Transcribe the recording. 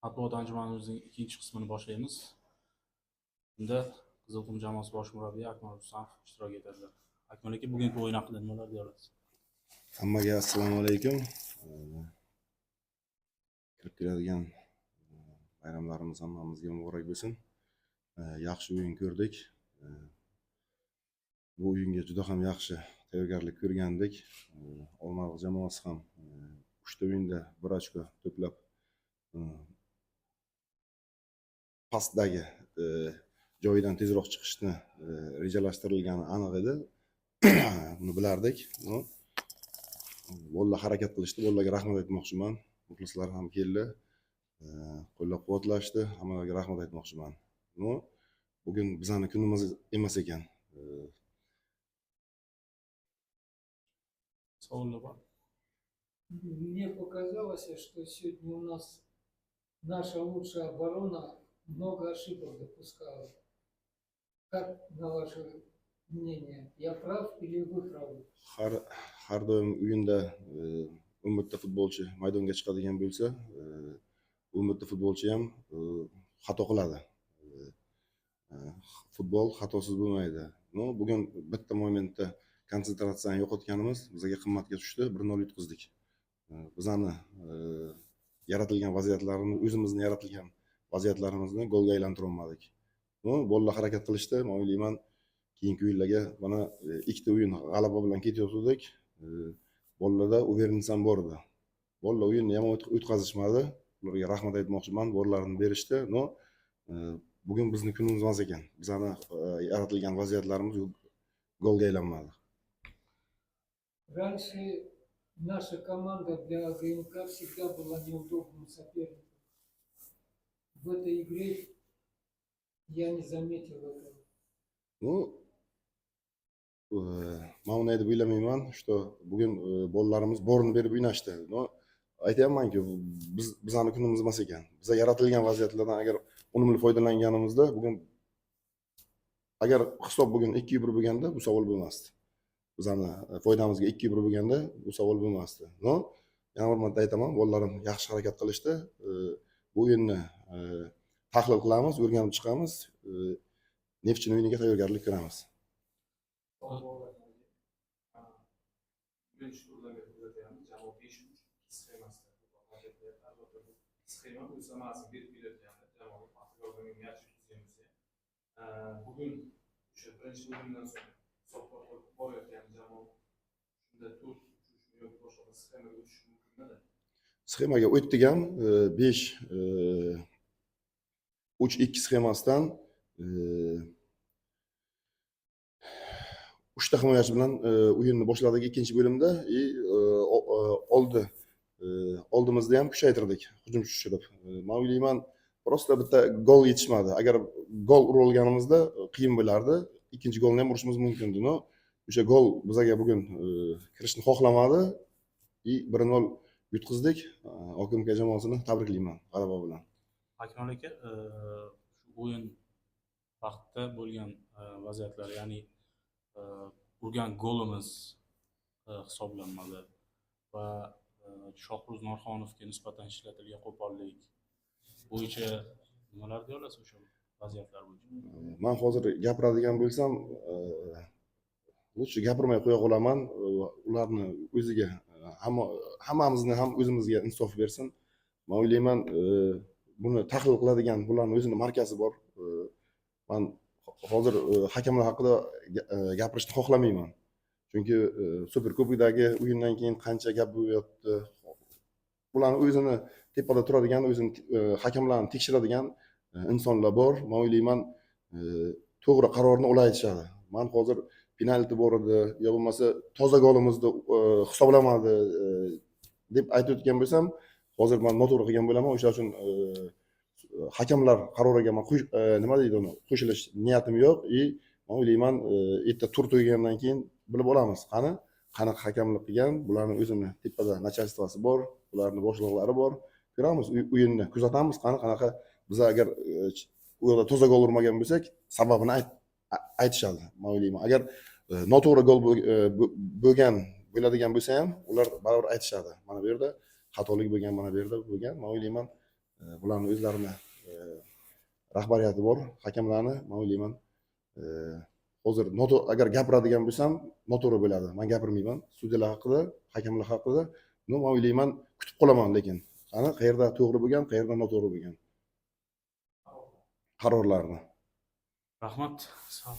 Matbuot anjumanimizning ikkinchi qismini boshlaymiz. Unda Qizilqum jamoasi bosh murabbiyi Akmal Rustamov ishtirok etadilar. Akmal aka, bugungi o'yin haqida nimalar deya olasiz? Hammaga assalomu alaykum. Kirib keladigan bayramlarimiz hammamizga muborak bo'lsin. Yaxshi o'yin ko'rdik. Bu o'yinga juda ham yaxshi tayyorgarlik ko'rgandik. Olmaliq jamoasi ham uchta o'yinda bir ochko to'plab, pastdagi joyidan tezroq chiqishni rejalashtirilgani aniq edi. Buni bilardik. Но, bolalar harakat qilishdi. Bolalarga rahmat aytmoqchiman. Muxlislar ham keldi, qo'llab-quvvatlashdi. Hammalarga rahmat aytmoqchiman. Но, bugun bizani kunimiz emas ekan. Savollar bor. Мне показалось, что сегодня у нас наша лучшая оборона много ошибок допускала. Как на ваше мнение, я прав или вы правы? Har doim o'yinda 11 ta futbolchi maydonga chiqadigan bo'lsa, 11 ta futbolchi ham xato qiladi. Futbol xatosiz bo'lmaydi. Но, bugun bitta momentda konsentratsiyani yo'qotganimiz bizga qimmatga tushdi, 1-0 yutqizdik. Bizani yaratilgan vaziyatlarimiz, o'zimizni yaratilgan vaziyatlarimizni golga aylantira olmadik. Но, bolalar harakat qilishdi. Men o'ylayman, keyingi o'yinlarga mana ikkita o'yin g'alaba bilan ketayotgandik. Bolalarda уверенность ham bor edi. Bolalar o'yinni yomon o'tkazishmadi. Ularga rahmat aytmoqchiman, borlarini berishdi. Но, bugun bizni kunimiz emas ekan. Bizani yaratilgan vaziyatlarimiz golga aylanmadi. Раньше наша команда для ГМК всегда была неудобным соперником. В этой игре я не заметил этого. Ну, man unday deb o'ylamayman, что bugun bolalarimiz borini berib o'ynashdi. Но, aytyapmanki, biz bizani kunimiz emas ekan. Biza yaratilgan vaziyatlardan agar unumli foydalanganimizda, bugun agar hisob bugun 2-1 bo'lganda, bu savol bo'lmasdi. Bizani foydamizga 2-1 bo'lganda, bu savol bo'lmasdi. Но, yana bir marta aytaman, bolalarim yaxshi harakat qilishdi. Bu o'yinni tahlil qilamiz, o'rganib chiqamiz. Neftchini o'yiniga tayyorgarlik ko'ramiz. Birinchi turdan beri kuzatyapmiz. Jamoa 5-3-2 sxemasida harakat qilyapti. Albatta, bu sxema o'z samarasini berib kelayotgandi. Jamoa Paxtakorga myach yutqizgan bo'lsa ham. Bugun o'sha birinchi bo'limdan so'ng hisob borayotgan jamoa shunda 4-3-3 yoki boshqa bir sxemaga o'tishi mumkinmidi? Sxemaga o'tdik ham, 5 3-2 sxemasidan uchta himoyachi bilan o'yinni boshladik ikkinchi bo'limda и oldi oldimizda ham kuchaytirdik, hujum tushirib. Man o'ylayman, просто bitta gol yetishmadi. Agar gol urib olganimizda qiyin bo'lardi. Ikkinchi golni ham urishimiz mumkin edi. Но, o'sha gol bizaga bugun kirishni xohlamadi и 1-0 yutqizdik. OKMK jamoasini tabriklayman g'alaba bilan. Akmal aka, shu o'yin vaqtida bo'lgan vaziyatlar, ya'ni urgan golimiz hisoblanmadi va Shohruz Norxonovga nisbatan ishlatilgan qo'pollik bo'yicha nimalar deya olasiz o'sha vaziyatlar bo'yicha? Man hozir gapiradigan bo'lsam, лучше gapirmay qo'ya qolaman. Ularni o'ziga, hamma hammamizni ham o'zimizga insof bersin. Man o'ylayman, buni tahlil qiladigan bularni o'zini markazi bor. Man hozir hakamlar haqida gapirishni xohlamayman. Chunki Superkubokdagi o'yindan keyin qancha gap bo'lyapti. Ularni o'zini tepada turadigan, o'zini hakamlarni tekshiradigan insonlar bor. Man o'ylayman, to'g'ri qarorni ular aytishadi. Man hozir penalti bor edi yo bo'lmasa toza golimizni hisoblamadi deb aytib o'tgan bo'lsam, hozir man noto'g'ri qilgan bo'laman. O'sha uchun hakamlar qaroriga man nima deydi uni, qo'shilish niyatim yo'q и man o'ylayman, erta tur tugagandan keyin bilib olamiz, qani qanaqa hakamlik qilgan. Bularni o'zini tepada начальство si bor, ularni boshliqlari bor. Ko'ramiz, o'yinni kuzatamiz, qani qanaqa. Biza agar u yoqda toza gol urmagan bo'lsak, sababini aytishadi, man o'ylayman. Agar noto'g'ri gol bo'lgan bo'ladigan bo'lsa ham, ular baribir aytishadi, mana bu yerda xatolik bo'lgan, mana bu yerda bo'lgan. Man o'ylayman, Bularni o'zlarini rahbariyati bor, hakamlarni, man o'ylayman. Hozir agar gapiradigan bo'lsam, noto'g'ri bo'ladi. Man gapirmayman sudyalar haqida, hakamlar haqida. Но, man o'ylayman, kutib qolaman lekin. Qani qayerda to'g'ri bo'lgan, qayerda noto'g'ri bo'lgan qarorlarni. Rahmat. Sog'.